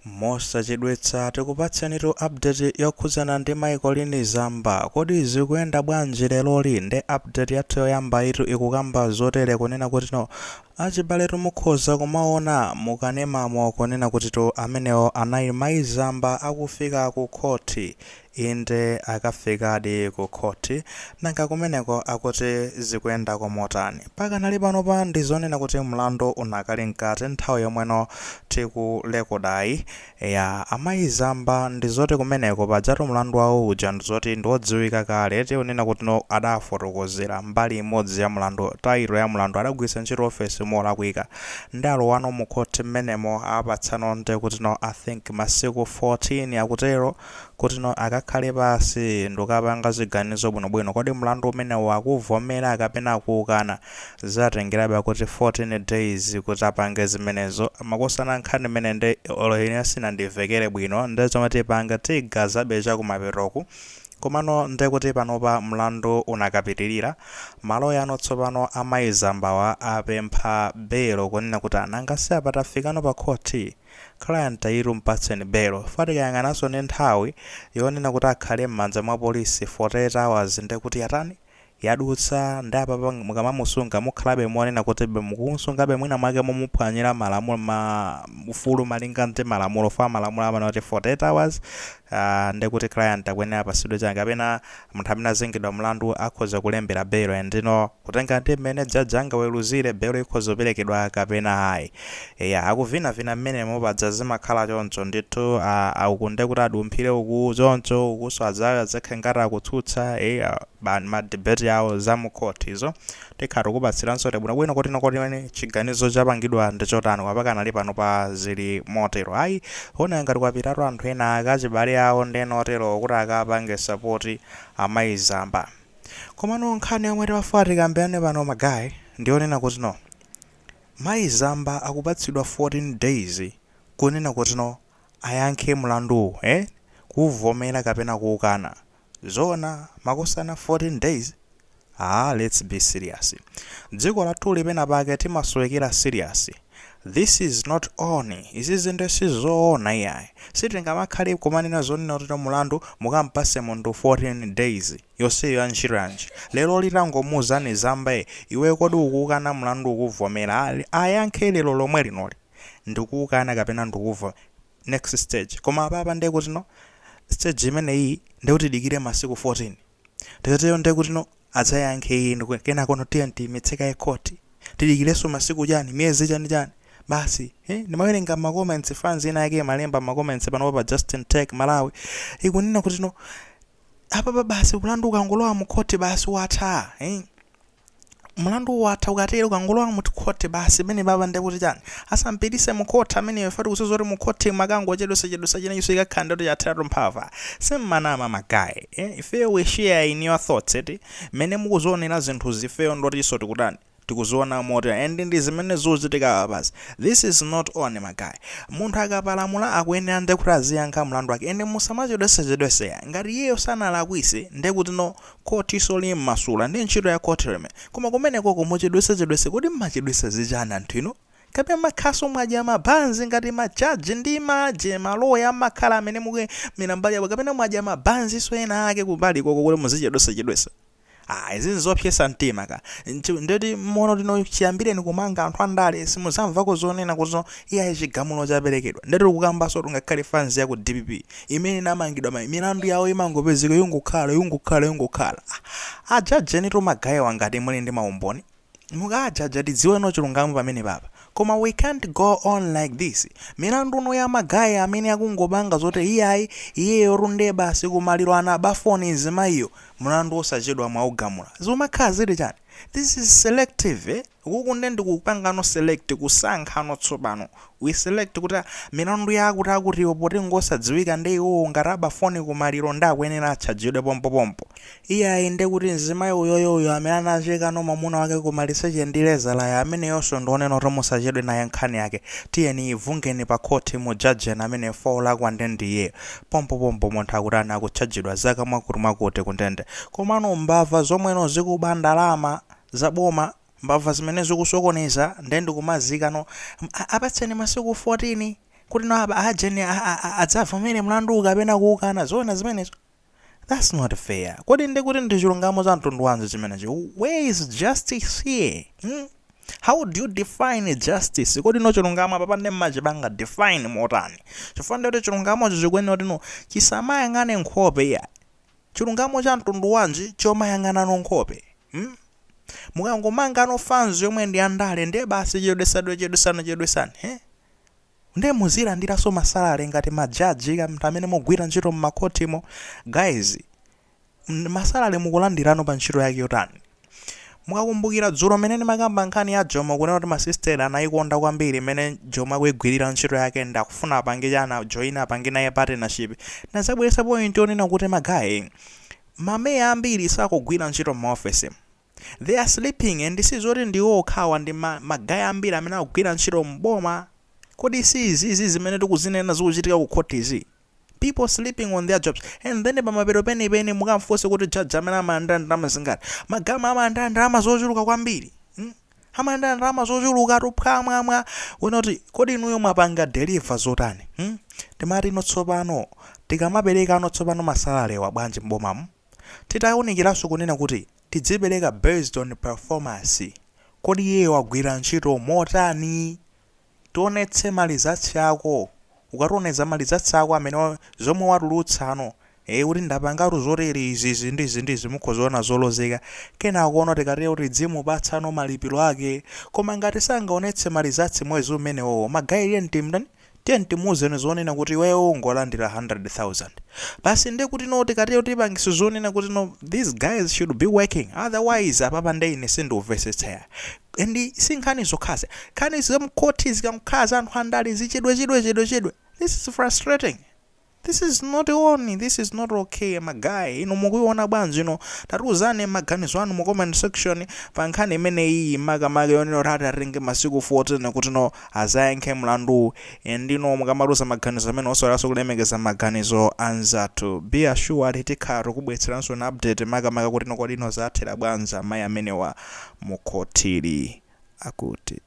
Mosachedwetsa tikupatsenitu update yokhudzana ndi Mai Colleen Zamba. Kodi zikuyenda bwanji leroli? Nde update yathu yoyamba itu ikukamba zotere, kunena kuti no, achibaletu mukhoza kumaona mukanemamo kunena kutitu amenewo anali Mai Zamba akufika ku khoti. Inde, akafikadi ku khoti. Nanga kumeneko akuti zikuyendako motani? Pakanali panopa ndizonena kuti mlandu unakali mkati nthawi yomweno tikulekodayi. Ya amayi Zamba, ndizoti kumeneko pajatu mlandu wawo uja ndizoti ndiodziwika kale. Tikunena kuti no, adafotokozera mbali imodzi ya mlandu, title ya mlandu, adagwiritsa ntchito ofesi molakwika. Ndi alowano mu khoti mmenemo, apatsano nde kuti no, I think masiku 14 akutero, kuti no akakhale pasi ndikapanga ziganizo bwinobwino, kodi mlandu umenewu akuvomera kapena akuukana. Zatengerabe kuti 14 days kuti apange zimenezo. Makosana, nkhani imene ndi olo ine sinandimvekere bwino, ndi zomwe tipanga tigazabe chakumapetoku. Komano ndekuti panopa mlandu unakapitirira. Maloya ano tsopano amayi Zambawa apempha belo, kunena kuti ananga si apatafikano pa khoti, client ayitu mpatseni belo. Fatikayang'ananso ndi nthawi yonena kuti akhale m'manja mwa polisi, 48 hours, ndekuti yatani, yadutsa. Ndi apapa mukamamusunga mukhalabe monena kuti mukunsungabe mwina mwake mumuphwanyira malamulo, ma ufulu malinga ndi malamulo. Fa malamulo amene kuti 48 hours, ndekuti client akuyenera apasidwe changa, kapena munthu amene azengedwa mlandu akhoza kulembera belo, and no kutenga ndi mmene jaji angaweruzire, belo ikhoza kuperekedwa kapena ayi. Ya, akuvinavina mmenemo, paja zimakhala choncho ndithu. Uku ndekuti adumphire uku choncho, ukuso adzakhale ngati akutsutsa. Ma debate yawo za mu court izo tikhala tikupatsiranso bwinobwino kuti nokoti chiganizo chapangidwa ndi chotani. Pakanali pano pa zili motero. Ayi, ona ngati kwapitatu anthu ena akachibale awo ndi ena otero kuti akapange support amayi Zamba. Komano nkhani yomwe timafuna tikambirane pano, ma guys, ndionena kuti no, mayi Zamba akupatsidwa 14 days kunena kuti no, ayankhe mlanduwu, kuvomera kapena kuukana. Zona, makosana, 14 days? Ah, let's be serious. Dziko lathu lipena pake timasowekera serious. This is not on. Izi zinthu sizoona iyayi. Sitingamakhale kumanena zonena kuti mulandu mukampase munthu 14 days yonseyo ya ntchito yanji? Lero litangomuuzani Zamba, iwe kodi ukukana mlandu, ukuvomera? Ayankhe lero lomwe linoli, ndikuukana kapena ndikuvomera, next stage. Koma apapa ndiye kuti no, stage imeneyi ndikuti idikire masiku 14, teteyo ndiye kuti no, adzayankhe iyi, kenako tiye timitseka ekhoti, tidikirenso masiku chani, miyezi chani chani basi. Ndimawerenga ma comments, fans ina yake malemba ma comments panopa pa Justin Tech Malawi, ikunena kuti no, apapa basi mlandu ukangolowa mu khoti basi watha, Mlandu watha ukatero, ukangolowa mu khoti basi. Pene papa ndekuti chani? Asampitise mu khoti ameneyo. Fati kusozoti mu khoti makangochedwesachedwesa chinaiso, ikakhala ndoti chatheratu mphamvu. Simmanama, ma guys, Ifeyo we share in your thoughts, eti? Mmene mukuzionera zinthu, zifeyo ndotinso tikutani, tikuziona motera, and ndi zimene zochitika basi. This is not on, ma guys. Munthu akapalamula akuyenera ndekuti aziyankha mlandu wake, and musamachedwesachedweseya. Ngati iyeyo sanalakwise, ndekuti no, khotiso limmasula, ndi ntchito ya khoti lime. Koma kumenekoko muchedwesachedwese, kodi mmachedwesa zichani anthu inu? Kapena makhaso mwadya mabanzi ngati majaji ndi maje maloya amakhala amene mukuyimira mbali yabo, kapena mwadya mabanzi so ena ake kumbali koko kuti muzichedwesachedwesa? Ah, izi nzopyesa mtima ka. Ndeti mono tino chiyambireni kumanga anthu andale, simuzamvako zonena kuti iyayi, chigamulo chaperekedwa. Ndeti kukambaso tungakhale fans ya ku DPP imene inamangidwa, milandu yawo imangopezeka yungokhala, yungokhala, yungokhala. Ah, ajajeni tu, ma guys wa. Ngati muli ndi maumboni mukajaja, tidziwe no chilungamo pamene papa. Koma we can't go on like this. Milandu uno ya ma guys amene akungopanga zoti iyayi, iyeyo runde basi kumaliro anaba foni zimayiyo, mlandu osachedwa mwaugamula, zimakhala zili chani? This is selective, eh? Kuku nde ndikupangano select, kusankhano. Tsopano we select kuti milandu yakuti akutiwo poti ngosadziwika, ndi iwowo ngati aba foni kumaliro ndi akuyenera atchajidwe pompopompo. Iyayi, nde kuti mzimayi uyoyoyo amene anachekano mwamuna wake kumaliseche ndi lezalayo, ameneyonso ndionena kuti musachedwe naye nkhani yake, tiyeni ivungeni pa khoti, mujajeni amene folakwa ndi ndiye pompopompo. Munthu akuti ana akutchajidwa zaka mwakuti mwakuti kundende. Komano mbava zomweno zikuba ndalama zaboma, mbava zimene zikusokoneza, nde ndikumazikano apatseni masiku 14. Kuti no aba ajeni adzavomere mlandu kapena kuukana, zoona zimenezo? That's not fair. Kodi ndi kuti ndi chilungamo cha mtundu wanji chimenechi? Where is justice here, How do you define justice? Kodi no chilungamo apa pande mmachipanga define motani? Chifukwa ndi kuti chilungamocho chikuyenera kuti no chisamayang'ane nkhope iya. Chilungamo cha mtundu wanji chomayang'anano nkhope, Mukangomanga no fans yomwe ndi andale, ndiye basi, chedwesadwe, chedwesani, chedwesani, he? Ndiye muzilandiranso ma salary ngati majaji, anthu amene mugwira ntchito mmakhotimo. Guys, ma salary mukulandirano pa ntchito yake yotani? Mukakumbukira dzulo mmene ndimakamba nkhani ya Jomo, kunena kuti masisteri anayikonda kwambiri mmene Jomo akuyigwirira ntchito yake, ndakufuna apange chana join, apange naye partnership, nazabweretsa point yonena kuti ma guy, mameya ambiri sakugwira ntchito m'maofesi, they are sleeping. And sizoti ndiwo okhawa, ndi ma guy ambiri amene akugwira ntchito mboma. Kodi si izizi zimene tikuzinena zikuchitika ku khotizi? People sleeping on their jobs, and then pamapeto penipeni mukamfunse kuti jaji amene amalandira ndalama zingati. Ma guy amalandira ndalama zochuluka kwambiri, Amalandira ndalama zochuluka tuphwamwamwa wena kuti kodi inuyo mwapanga deliver zotani, Timati ino tsopano tikamapereka ano tsopano ma salary wa bwanji mbomamu, titawunikiranso kunena kuti tidzipereka based on performance. Kodi iye wagwira ntchito motani? Tionetse ma results ako. Ukationetsa ma results ako amene zomwe watulutsano, kuti ndapangatu zotere, izi, izi ndi izi ndi izi, mukhozaona zolozeka, kenako ono tikatero tidzimupatsano malipiro ake. Koma ngati sangaonetse ma results mwezi umenewo, ma guy, iye mtimndani, tiye ntimuuzeni zonena kuti iweyo ungolandira 100,000 basi. Ndiye kuti no tikatero tipangisa zonena kuti no, these guys should be working, otherwise apapa nde ine sindikumvetsetsa. And si nkhani zokhazi, nkhani zamkhoti zikamkhaza anthu andale zichedwe chedwe chedwe chedwe. This is frustrating. This is not on, this is not okay, ma guy. Inu mukuiona bwanji ino? Tatiuzani maganizo anu mu comment section pa nkhani imeneyi, makamaka yonena kuti ati atenge masiku 14 kuti no azayankhe mlandu. Ndino mukamatuza maganizo amene osalaso kulemekeza maganizo anzathu. Be assured, tikhala tikubweretseranso na update, makamaka kuti no kodi ino zathera bwanji amayi amenewa mukhotili akuti.